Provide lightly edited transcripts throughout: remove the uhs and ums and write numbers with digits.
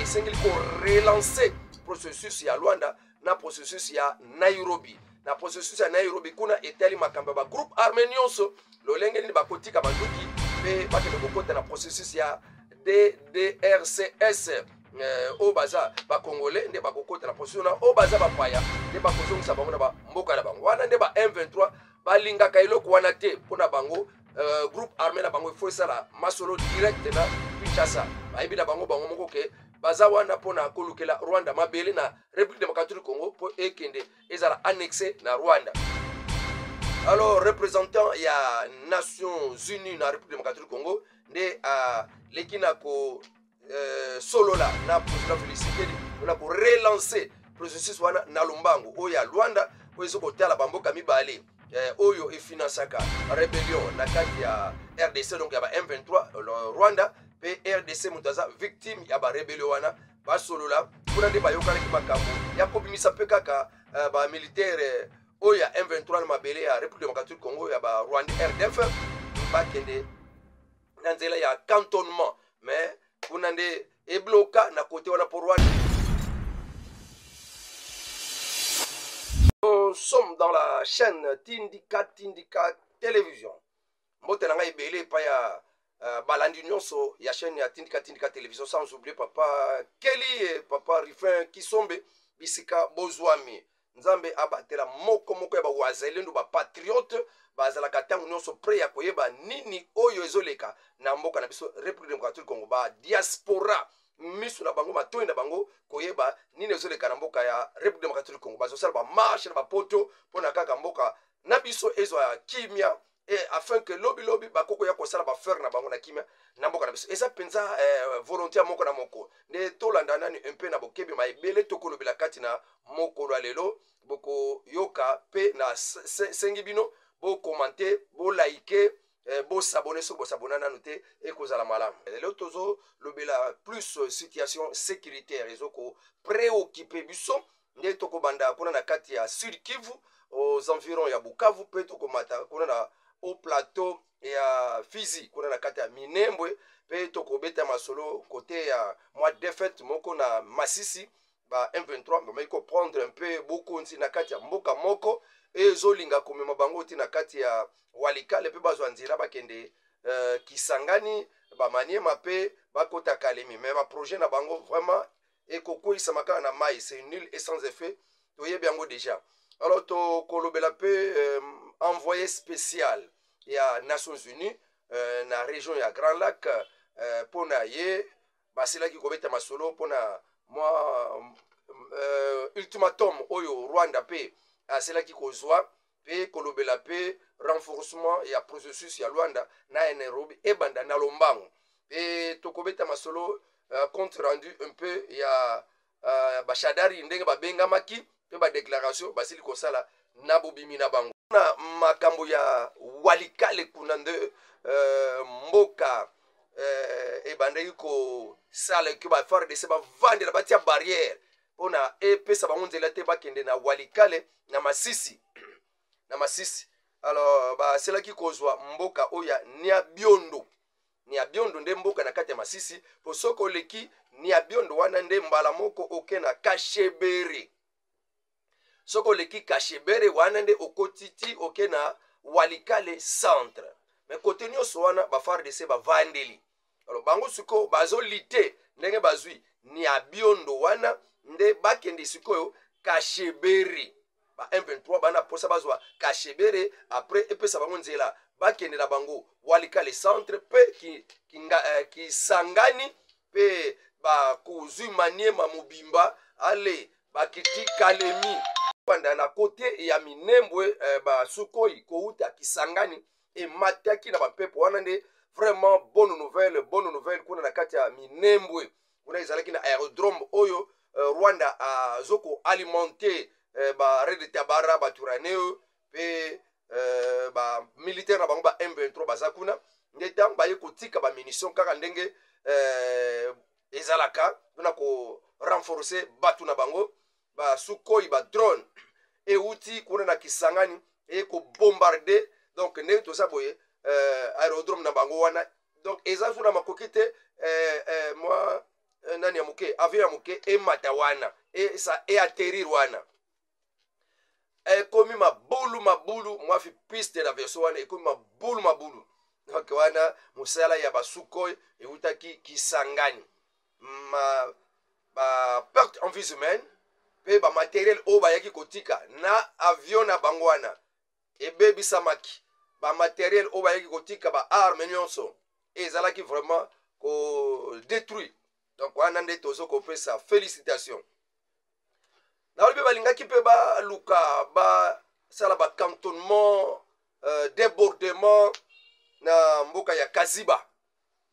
Esengeli ko relancer processus ya Luanda na processus ya Nairobi. Na processus ya Nairobi kuna etali makambo ya ba groupe armé nyonso, lolenge nini bakotika manduki mpe bakende kokota na processus ya DDRCS. Oyo baza bakongole nde bakokota na processus na oyo baza bapaya nde bakozongisa bango na bamboka na bango. Wana nde ba M23 balingaka eloko wana te. Mpo na bango, groupe armé na bango ifo esala masolo direct na Kinshasa. Bayebi na bango bango moko ke baza wana mpona kolukela Rwanda mabele na République démocratique du Congo mpo ekende ezala annexe na Rwanda. Alors représentant ya Nations Unies na République démocratique du Congo nde aleki na ko solola na président Félix Tshisekedi mpona korelancer processus wana na lombango oyo ya Luanda, oyo eza kotala bamboka mibale oyo efinansaka rébellion na kati ya RDC, donc ya ba M23, Rwanda mpe RDC moto aza victime ya barébellion wana. Basolola kuna nde bayokanaki makambo ya kobimisa mpe kaka bamilitaire oyo ya M23 na mabele ya République démocratique du Congo ya ba Rwanda RDF, bakende na nzela ya cantonnement. Mais kuna nde ebloka na kote wana po Rwanda. Nous sommes dans la chaîne Tindika Tindika Télévision. Mbote na ngai ebele epai ya balandi nyonso ya chaîne ya Tindika Tindika Télévision, sans oublier papa Kelly et papa Rifin Kisombe bisika bozwami. Nzambe abatela moko moko ya bawazalendo, bapatriote bazalaka ntango nyonso prêt ya koyeba nini oyo ezoleka na mboka na biso République démocratique du Congo. Badiaspora, miso na bango, matoi na bango koyeba nini ezoleka na mboka ya République démocratique du Congo. Bazosala bamarche na bapoto mpona kaka mboka na biso ezwa kimia et afin que lobi lobi bakoko ya kosala baaffaire na bango na kimia na mboka na biso. Eza mpenza volonté ya moko na moko nde tolanda nani mpe na bokebi maebele tokolobela kati na mokolo ya lelo. Bokoyoka mpe na sengi bino bokomante, bolike, bosabone soki bosabona nanu te, ekozala malamu. Lelo tozolobela plus situation sécuritaire ezokopréoccupe biso, nde tokobanda kuna na kati ya Sud Kivu, aux environs ya Bukavu, mpe tokomata kuna na au plateau ya Fizi, kuna na kati ya Minembwe, mpe tokobeta masolo kote ya mwa défaite moko na Masisi. Ba M23 bamaki koprendre un peu bokonzi na kati ya mboka moko ezolinga komema bango ti na kati ya Walikale mpe bazwa nzela bakende Kisangani, bamaniema mpe bakota Kalemi. Mais baprojet na bango vraiment ekokweyisama kaka na mai, c'est nul et sans effet, toyebi yango déjà. Alors tokolobela mpe envoyé spécial ya Nations Unies na région ya Grand Lac, mpo na ye basilaki kobeta masolo mpona mwa ultimatum oyo Rwanda mpe asilaki kozwa, mpe kolobela mpe renforcement ya processus ya Luanda na Nairobi ebanda na lombango. Mpe tokobeta masolo compte rendu un peu ya bashadari ndenge babengamaki mpe badéclaration basili kosala na bobimi na bango na makambo ya Walikale. Kuna nde mboka ebandaki kosala ke ba FARDC bavandela, batia barrière mpona epesa bango nzela te bakende na Walikale, na Masisi, na Masisi. Alors baselaki kozwa mboka oyo ya Niabiondo. Niabiondo nde mboka na kati ya Masisi, po soki oleki Niabiondo wana nde mbala moko oke na Kashebere. Soki oleki Kashebere wana nde okoti ti oke na Walikale centre. Mais kote nyonso wana baFARDC bavandeli. Alors bango sikoyo bazolite ndenge bazwi Niabiondo wana nde bakende sikoyo Kashebere. Ba M23 bana posa bazwa Kashebere, après epesa bango nzela bakende na bango Walikale centre mpe Kisangani mpe bakozwi Maniema mobimba, ale bakiti Kalemi, banda na kote ya Minembwe. Basukoi kouta Kisangani emataki na bampepo wana nde vraiment bonne nouvelle, bonne nouvelle. Kuna na kati ya Minembwe kuna ezalaki na aérodrome oyo Rwanda azokoalimenter ba Red Tabara, baTwirwaneho mpe bamilitaire na bango ba M23 baza kuna. Nde ntango baye kotika bamunition kaka ndenge ezalaka mpona korenforcer bato na bango, basukoi badrone euti kuna na Kisangani eye kobombarder. Donc ndenge toza boye, aérodrome na bango wana donc eza kuna makoki te mwa Nani ya moke, avion ya moke emata wana, esa eatterrir wana, ekomi mabulu mabulu. Mwafi piste d'aviation wana ekomi mabulu mabulu. Donc wana mosala ya baSukhoi eutaki Kisangani. Ma ba perte en vies humaines mpe bamatériel oyo bayaki kotika na avion na bango wana ebebisamaki. Bamatériel oyo bayaki kotika, baarme nyonso ezalaki vraiment kodétruire. Donc wana nde tozo kopesa félicitation. Nalobi balingaki mpe baluka basala bacantonnement, débordement na mboka ya Kaziba.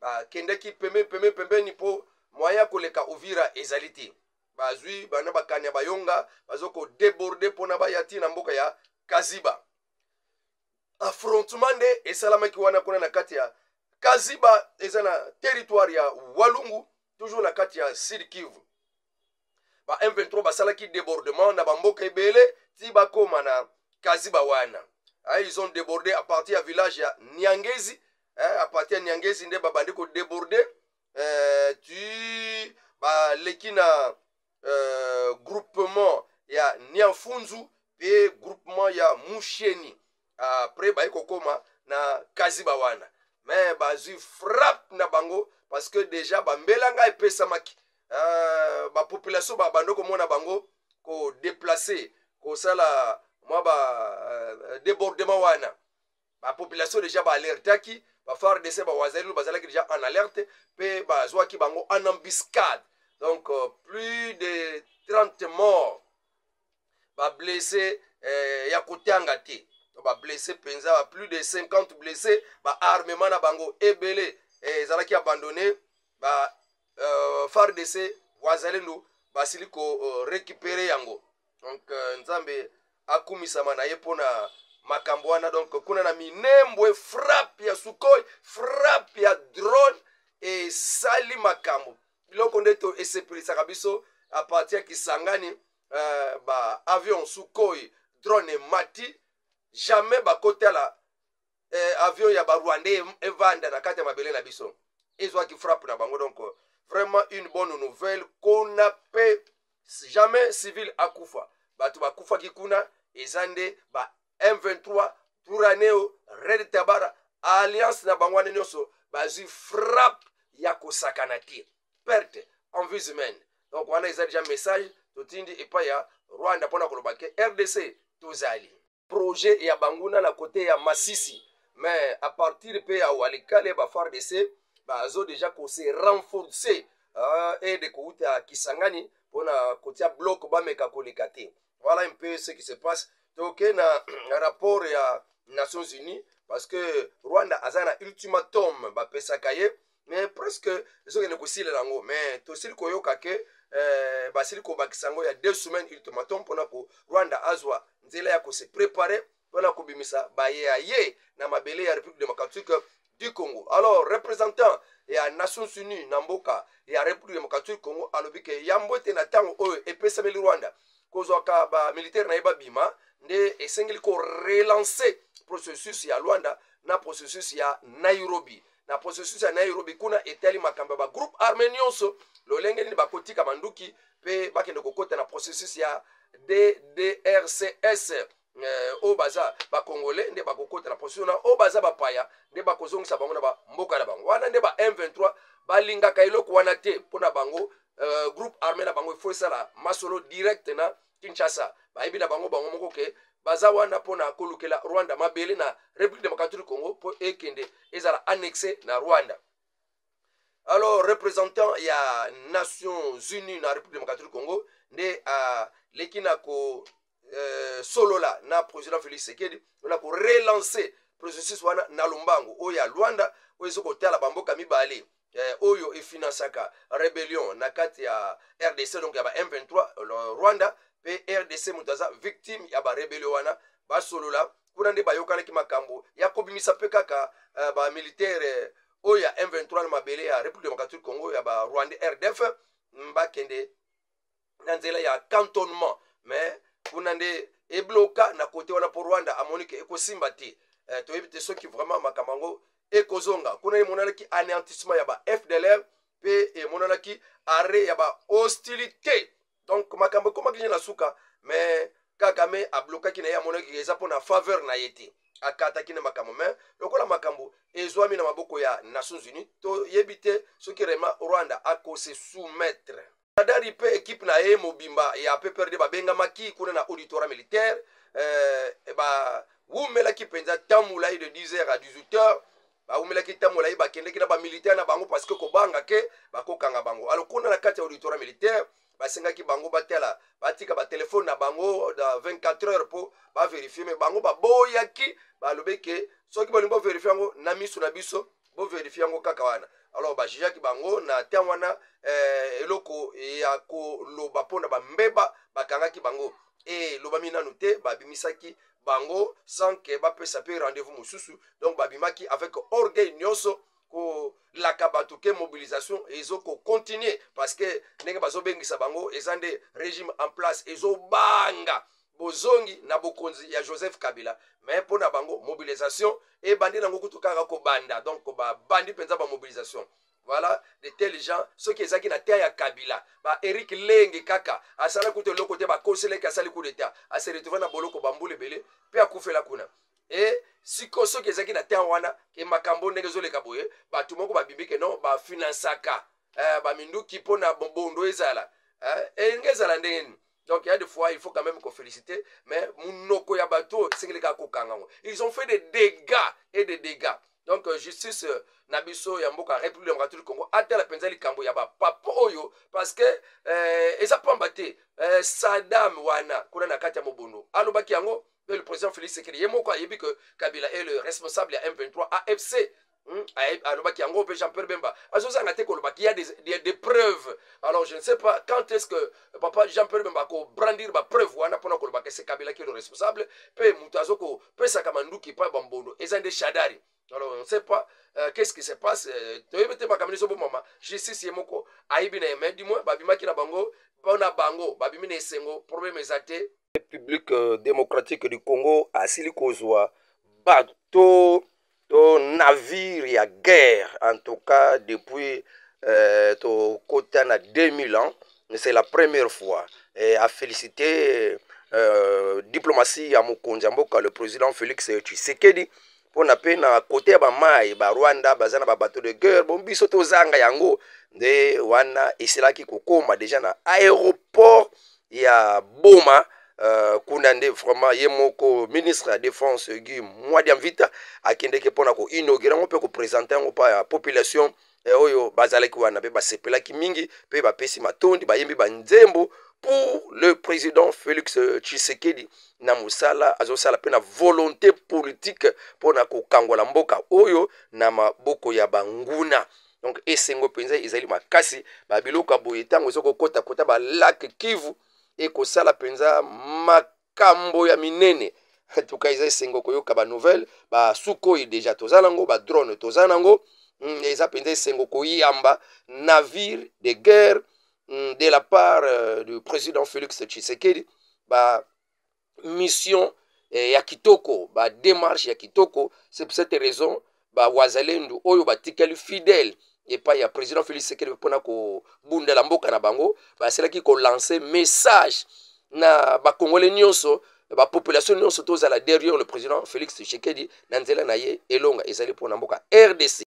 Bakendaki pembe pembe pembeni mpo moyen ya koleka Uvira ezali te. Bazwi bana bakani ya bayonga, bazo kodéborder mpona baya ti na mboka ya Kaziba. Affrontement nde esalamaki wana kuna na kati ya Kaziba, eza na territoire ya Walungu, toujours na kati ya Sud Kivu. Ba M23 basalaki débordement na bamboka ebele ti bakóma na Kaziba wana. Ils ont débordé à partir ya village ya Niangezi, à partir ya Niangezi nde babandi kodéborder ti baleki na groupement ya Niamfunzu mpe groupement ya Musheni. Après baye kokóma na Kaziba wana, mais bazwi frappe na bango parce que déjà bambelanga epesamaki. Bapopulation babandi komona bango kodéplacer, kosala mwa ba débordement wana. Bapopulation déjà baalertaki baFARDC, bawazalendo bazalaki déjà en alerte mpe bazwaki bango en embuscade. Donc plus de 30 morts, bablessé ya kotanga te, bablessé mpenza plus de 50 blessés. Baarmement na bango ebele ezalaki abandonné. Ba FARDC, wazalendo basili korécupérer yango. Donc Nzambe akumisama na ye mpona makambo wana. Donc kuna na Minembwe, frappe ya Sukhoi, frappe ya drone esali makambo. Biloko nde to esepelisaka biso à partir ya Kisangani, ba avion Sukhoi, drone emati, jamais bakotala avion ya Barwandais evanda na kati ya mabele na biso, ezwaki frappe na bango. Donc vraiment une bonne nouvelle. Kuna mpe jamais civil akufa. Bato bakufaki kuna eza nde ba M23, Twirwaneho, Red Tabara, alliance na bango wana nyonso bazwi frappe ya kosakana te, perte en vies humaines. Donc wana eza déjà message totindi epai ya Rwanda mpona koloba ke RDC tozali. Projet ya banguna na kote ya Masisi, mais à partir mpe ya Walikale, baFARDC bazo déjà kose renforcer aide kouta Kisangani mpona kotia bloc, bameka koleka te. Voilà un peu ce qui se passe. Toke na rapport ya Nations Unies, parce que Rwanda aza na ultimatum bapesaka ye, mais presque ezokende kosilela yango. Mais tosili koyoka ke basili kobakisa yango ya 2 semaines, ultimatum mpona ko Rwanda azwa nzela ya kose préparer mpona kobimisa baye ya ye na mabele ya République démocratique du Congo. Alors représentant ya Nations Unies na mboka ya République démocratique du Congo alobi ke yambo ete na ntango oyo epesameli Rwanda kozwaka bamilitaire na ye babima, nde esengeli korelancer processus ya Luanda na processus ya Nairobi. Na processus ya Nairobi kuna etali makambo ya bagroupe armé nyonso, lolenge nini bakotika manduki mpe bakende kokɔta na processus ya DDRCS. Oyo baza Bacongolais nde bakokɔta na processus wana, oyo baza bapaya nde bakozongisa bango na bamboka na bango. Wana nde ba M23 balingaka eloko wana te. Mpo na bango, groupe armé na bango efo esala masolo direct na Kinshasa. Bayebi na bango bango moko ke baza wana mpona kolukela Rwanda mabele na République démocratique du Congo mpo ekende ezala annexe na Rwanda. Alors représentant ya Nations Unies na République démocratique du Congo nde aleki na ko solola na président Félix Tshisekedi mpona korelancer processus wana na lombango, oyo ya Luanda, oyo eza kotala bamboka mibale oyo efinansaka rébellion na kati ya RDC, donc ya ba M23, Rwanda mpe RDC, moto aza victime ya barébellion wana. Basolola kuna nde bayokanaki makambo ya kobimisa mpe kaka bamilitaire oyo ya M23 na mabele ya République démocratique Congo, ya Barwandais RDF, bakende na nzela ya cantonnement. Mais kuna nde ebloka na kote wana mpo Rwanda amoni ke ekosimba te. Toyebi te soki vraiment makambo yango ekozonga. Kuna emonanaki anéantissement ya ba FDLR mpe mpe emonanaki arrêt ya ba hostilité. Donc makambo ekomaki nde na suka, mais Kagame ablokaki na ye, amonaki eza mpo na faveur na ye te, akataki na makambo. Mais lokola makambo ezwami na maboko ya Nations Unies, toyebi te soki réellement Rwanda akose soumettre. Shadary mpe équipe na ye mobimba ya PPRD babengamaki kuna na auditorat militaire. Bawumelaki mpenza ntango molai, de 10 heures à 18 heures bawumelaki ntango molai. Bakendeki na bamilitaire na bango parce que kobanga ke bakokanga bango. Alors kuna na kati ya auditorat militaire, basengaki bango batala, batika batelefone na bango na 24 heures mpo baverifie, mais bango baboyaki. Balobi ke soki bolingi boverifie yango na miso na biso, boverifie yango kaka wana. Alors bajugeaki bango na ntango wana eloko ya koloba mpona bambeba bakangaki bango elobami nanu te. Babimisaki bango sans ke bapesa mpe rendez-vous mosusu. Donc babimaki avec orgueil nyonso, kolaka bato ke mobilisation ezokocontinue, parce que ndenge bazobengisa bango eza nde régime en place ezobanga bozongi na bokonzi ya Joseph Kabila. Mais mpo na bango, mobilisation ebandi nango kutu kaka kobanda. Donc babandi mpenza bamobilisation. Voilà, de tels gens, soki ezalaki na temps ya Kabila, ba Eric Lenge kaka asala kutu eloko te, bakoseleki asali coup d'état, ase retrouve na boloko bambula ebele mpe akufela kuna. E siko soki ezalaki na temps wana ke makambo ndenge ezoleka boye, bato moko babimbi ke non, bafinansaka baminduki mpona bobondo ezala, enge ezala ndenge nini? Donc il y a des fois, il faut quand même qu'on félicite, mais munoko ya bato esengeli kaka kokanga yango. Ils ont fait des dégâts et des dégâts. Donc justice na biso ya mboka République démocratique du Congo atala mpenza likambo ya bapapa oyo, parce que eza pamba te. Sadam wana kuna na kati ya mobondo alobaki yango mpe le président Félix Tshisekedi ye moko ayebi que Kabila est le responsable ya M23 AFC. Alobaki yango mpe Jean Pierre Bemba azozanga te kolobaki ya des preuves. Alors je ne sais pas quand est ce que papa Jean Pierre Bemba akobrandir bapreuve wana mpona kolobaka c'est Kabila qui est le responsable, mpe moto azokopesaka manduki mpa bambondo eza nde Shadary. Alors on ne sait pas qu'est-ce qui se passe. Toyebi te makambo nyonso bomama justice ye moko ayebi na ye. Mais du moins babimaki na bango, mpona bango babimi na esengo, problème eza te. République démocratique du Congo asili kozwa bateau to navire ya guerre. En tout cas, depuis tokota na 2000 ans, c'est la première fois. Et à féliciter diplomatie ya mokonzi ya mboka, le président Félix Tshisekedi, mpona mpe na kote ya bamai Barwanda baza na babateau de guerre, bon, biso tozanga yango. Nde wana esilaki kokóma déjà na aéroport ya Boma. Kuna nde vraiment ye moko ministre ya défense Guy Mwadiamvita akendeki mpona koinaugurer yango mpe koprésenter yango mpa ya population oyo bazalaki wana, mpe basepelaki mingi mpe bapesi matondi, bayembi banzembo pour le président Félix Tshisekedi na mosala azosala mpe na volonté politique mpona kokangola mboka oyo na maboko ya banguna. Donc esengo mpenza ezali makasi. Babiloko ya boye ntango ezokokota kota balac Kivu, ekosala mpenza makambo ya minene. En tout cas, eza esengo koyoka banouvelle. Basukhoi déjà toza nango, badrone toza nango. Eza mpenza esengo koyamba navire de guerre de la part du président Félix Tshisekedi. Ba mission ya kitoko, badémarche ya kitoko. C'est pour cette raison bawazalendu oyo batikali fidèle epai ya président Félix Tshisekedi mpona kobundela mboka na bango, baselaki kolancer message na bakongole nyonso, bapopulation nyonso, tozala derrière le président Félix Tshisekedi na nzela na ye. Elonga ezali mpona mboka RDC.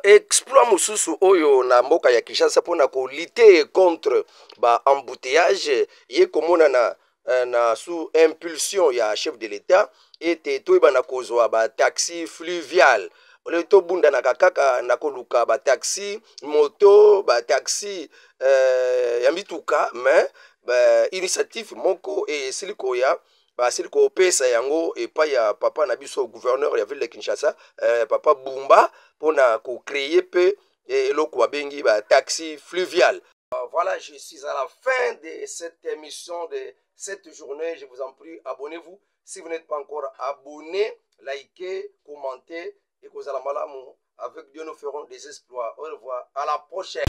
Exploit mosusu oyo na mboka ya Kinshasa mpona kolutter contre baembouteillage, ye komonana na sous impulsion ya chef de l'État, ete toyebana kozwa bataxi fluvial ole tobundanaka kaka na koluka bataxi moto, bataxi ya mituka. Mais ba initiative moko esili koya, basili kopesa yango epai ya papa na biso gouverneur ya ville de Kinshasa, papa Bumba, mpona kocréer mpe eloko babengi bataxi fluvial. Voilà, je suis à la fin de cette émission de cette journée. Je vous en prie, abonnez-vous. Si vous n'êtes pas encore abonné, likez, commentez. Et malamu, avec Dieu, nous ferons des exploits. Au revoir, à la prochaine.